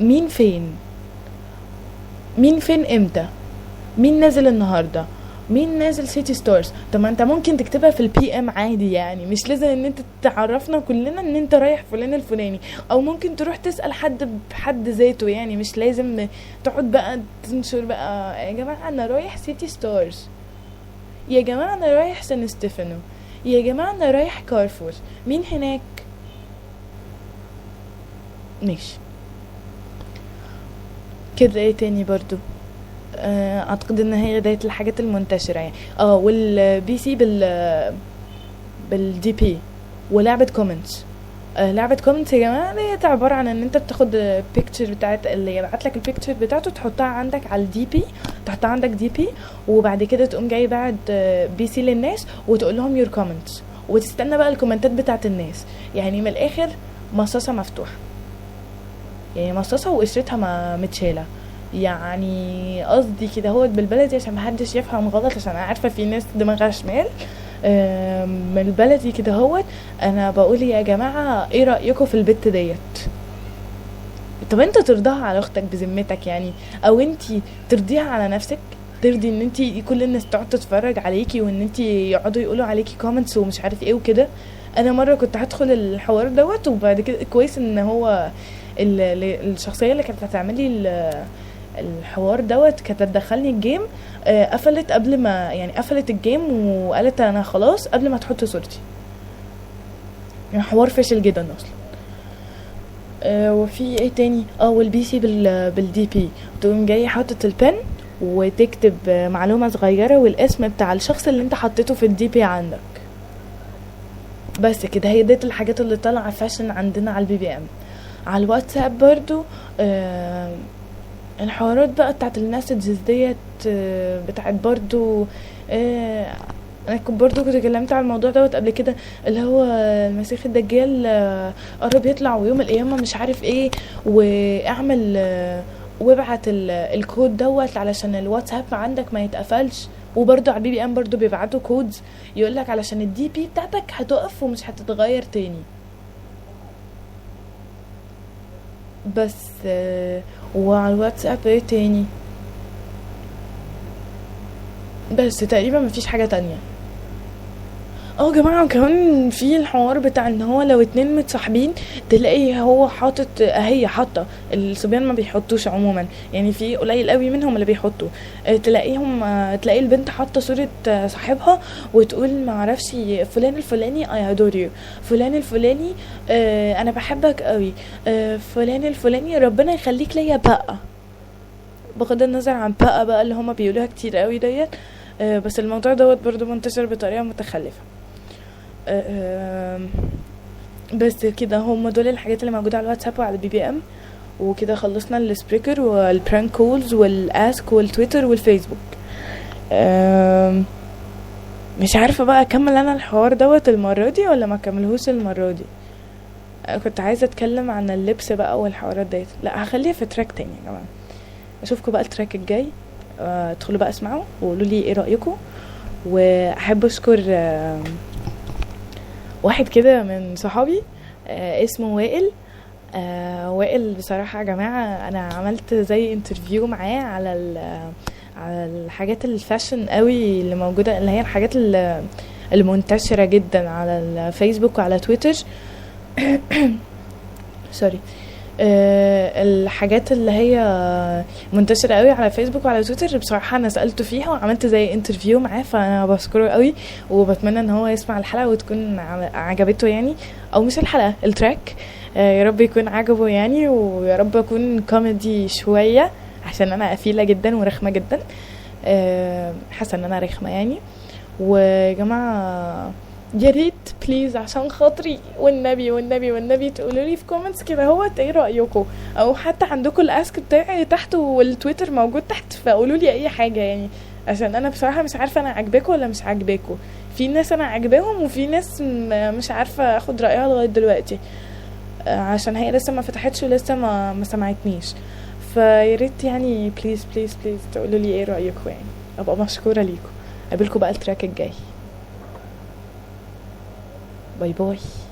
مين فين، مين فين امتى، مين نازل النهارده، مين نازل سيتي ستارز. طب ما انت ممكن تكتبها في ال PM عادي، يعني مش لازم ان انت تعرفنا كلنا ان انت رايح فلان الفلاني، او ممكن تروح تسأل حد بحد ذاته، يعني مش لازم تقعد بقى تنشر بقى يا جماعة انا رايح سيتي ستارز، يا جماعة انا رايح سان ستيفانو، يا جماعة انا رايح كارفور، مين هناك؟ ماشي كده. ايه تاني برضو؟ اعتقد ان هي ديت الحاجات المنتشرة يعني. وال PC بال DP ولعبة comments. لعبة comments يا جماعة ديت عبارة عن ان انت بتاخد picture بتاعت اللي يبعت لك ال picture بتاعته، تحطها عندك على ال DP، تحطها عندك DP، وبعد كده تقوم جاي بعد BC للناس وتقول لهم your comments، وتستنى بقى الكومنتات بتاعت الناس. يعني من الاخر مصاصة مفتوحة، يعني مصاصة وقشرتها ما متشالة، يعني قصدي كده هو بالبلدي عشان محدش يفهم غلط، عشان انا عارفة في ناس دماغها شمال. من البلدي كده هو انا بقول يا جماعة ايه رأيكم في البت ديت؟ طب انت ترضاها على اختك بذمتك يعني، او انت ترضيها على نفسك؟ ترضي ان انت كل الناس تقعد تتفرج عليكي وان انت يقعدوا يقولوا عليكي comments ومش عارف ايه وكده؟ انا مرة كنت هدخل الحوار دوت، وبعد كده كويس ان هو الشخصية اللي كانت هتعملي الحوار دوت كانت هتدخلني ال game، قفلت قبل ما، يعني قفلت ال game وقالت انا خلاص قبل ما تحط صورتي. يعني حوار فاشل جدا اصلا. وفي ايه تاني؟ وال BC بال DP، تقوم جاي حاطط ال pin وتكتب معلومة صغيرة والاسم بتاع الشخص اللي انت حطيته في ال DP عندك. بس كده، هي ديت الحاجات اللي طالعة fashion عندنا على ال BBM. على الواتساب برضو، الحوارات بقى بتاعت ال messages ديت، بتاعت برضو، انا كنت برضو كنت اتكلمت على الموضوع دوت قبل كده، اللي هو المسيح الدجال، قرب يطلع ويوم القيامة مش عارف ايه، واعمل، وابعت الكود دوت علشان الواتساب عندك ما يتقفلش. وبرضو على ال BBM برضو بيبعتوا codes يقولك علشان ال DP بتاعتك هتقف ومش هتتغير تاني. بس، وعلى الواتساب ايه تاني؟ بس تقريبا مفيش حاجة تانية. يا جماعة كمان في الحوار بتاع ان هو لو اتنين متصاحبين تلاقي هو حاطط، هي حاطة، الصبيان ما بيحطوش عموما، يعني في قليل قوي منهم اللي بيحطوا، تلاقي البنت حاطة صورة، صاحبها وتقول ما اعرفش فلان الفلاني I adore you، فلان الفلاني، انا بحبك قوي، فلان الفلاني ربنا يخليك ليا بقى، بغض النظر عن بقى بقى اللي هما بيقولوها كتير قوي ديت. بس الموضوع دوت برضو منتشر بطريقة متخلفة. بس كده هم دول الحاجات اللي موجودة على الواتساب وعلى ال BBM. وكده خلصنا ال Spreaker وال prank calls وال Ask والتويتر والفيسبوك. مش عارفة بقى اكمل انا الحوار دوت المرة دي ولا ما اكملهوش المرة دي. كنت عايزة اتكلم عن اللبس بقى والحوارات ديت، لا هخليها في track تاني يا جماعة. اشوفكم بقى ال track الجاي، ادخلوا بقى اسمعوا وقولوا لي ايه رأيكم. واحب اشكر واحد كده من صحابي، اسمه وائل. وائل بصراحة يا جماعة أنا عملت زي interview معاه على الحاجات ال fashion قوي اللي موجودة، اللي هي الحاجات المنتشرة جدا على الفيسبوك وعلى تويتر. sorry، الحاجات اللي هي منتشرة قوي على فيسبوك وعلى تويتر، بصراحة أنا سألته فيها وعملت زي interview معاه، فأنا بشكره قوي وبتمنى ان هو يسمع الحلقة وتكون عجبته يعني، أو مش الحلقة، ال track، يا رب يكون عجبه يعني، ويا رب أكون كوميدي شوية عشان أنا قفيلة جدا ورخمة جدا، حاسة ان أنا رخمة يعني. ويا جماعة يا ريت please عشان خاطري والنبي والنبي والنبي تقولوا لي في comments كده هو ايه رأيكم، او حتى عندكم ال Ask بتاعي تحت والتويتر موجود تحت، فقولوا لي اي حاجة يعني، عشان انا بصراحة مش عارفة انا عاجباكم ولا مش عاجباكم. في ناس انا عاجباهم وفي ناس مش عارفة اخد رأيها لغاية دلوقتي، عشان هي لسه ما فتحتش ولسه ما سمعتنيش. فيا ريت please please please تقولوا لي ايه رأيكم يعني، ابقى مشكورة ليكم. اقابلكم بقى ال track الجاي. bye bye.